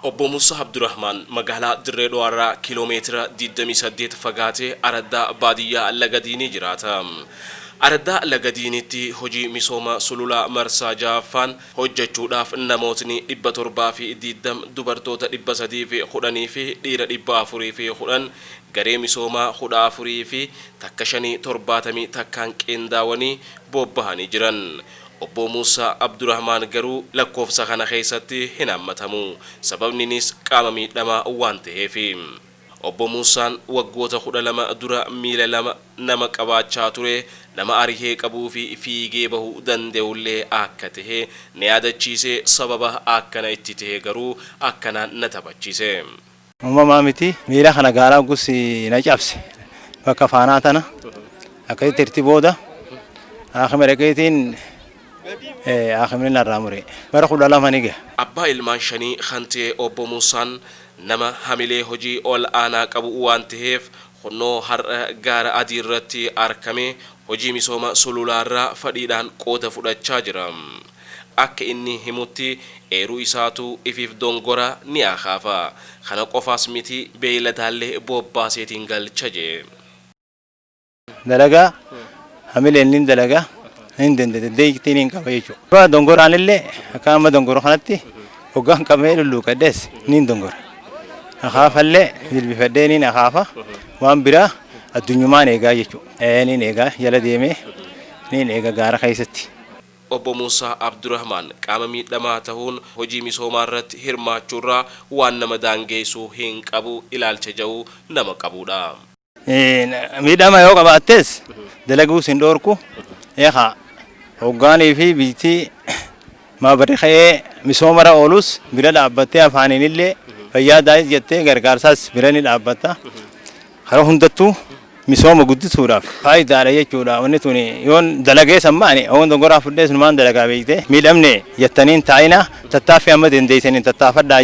Obbo Muusaa Abdurahmaan magaalaa Dirree Dhawaarraa kiiloo meetira 28 fagaatee araddaa baadiyyaa Laga Diinii jiraata. Araddaa Laga Diiniitti hojii misooma sululaa marsaa 6ffaan hojjechuudhaaf namootni 720, dubartoota 310 fi dhiira 410, garee misoomaa 14 fi takka shanii 71n qindaawanii bobbahanii jiran. Obbo Muusaa Abdurahmaan garuu lakkoofsa kana keessatti hin hammatamu. Sababninis qaama miidhamaa waan ta'eefi. Obbo Muusaan waggoota 12 dura miila lama nama qabaachaa ture, nama arihee qabuu fi fiigee bahu danda'ullee akka tahe na yaadachiisee, sababa akkana itti tahe garuu akkanaan na taphachiise. Uumamaa miti, miila kana gaaraa gus na cabse bakka faanaa tana akkasitti irti booda haakima dhaqeetiin haakimni narraa mure, bara 12 ni gahe. Abbaa ilmaan shanii kan ta'e Obbo Muusaan nama hamilee hojii ol aanaa qabu waan taheef kunnoo har'a gaara adii irratti arkamee hojii misooma sululaarraa fadhiidhaan qooda fudhachaa jira. Akka inni himutti eeruu isaatu ifiif dongora ni akaafa. Kana qofaas miti, beeyladaallee bobbaaseetiin galcha jee. Dalagaa hamileen nin dalagaa hin danda'e, dandeettiin hin qaba jechuudha. Dongoraan illee akka amma dongoro kanatti hoggaan qabee lulluuqadhees nin dongora. Akaafallee jilbifadhee nin akaafa, waan biraa addunyumaan eegaa jechuudha. Nin eegaa, jala deemee nin eega gaara keessatti. Obbo Muusaa Abdurahmaan qaama miidhamaa tahuun hojii misoomaa irratti hirmaachuurraa waan nama daangeessu hin qabu ilaalcha ja'u nama qabuudha. Miidhama yoo qabaattes dalaguus hin dhoorku. Eegaa hoggaanii fi biitii maabarri ka'ee misoomarra oolus bira dhaabbattee, afaaniin illee fayyaa daa'is jettee gargaarsaas bira ni dhaabbatta. Karaa hundattuu misooma guddisuudhaaf faayidaadha jechuudha. Wanni tuni yoon dalagee sammaani oon dongoraa fudhee sunumaan dalagaa beekte, miidhamne jettaniin taa'ina, tattaaffii amma dandeessaniin tattaafadhaa.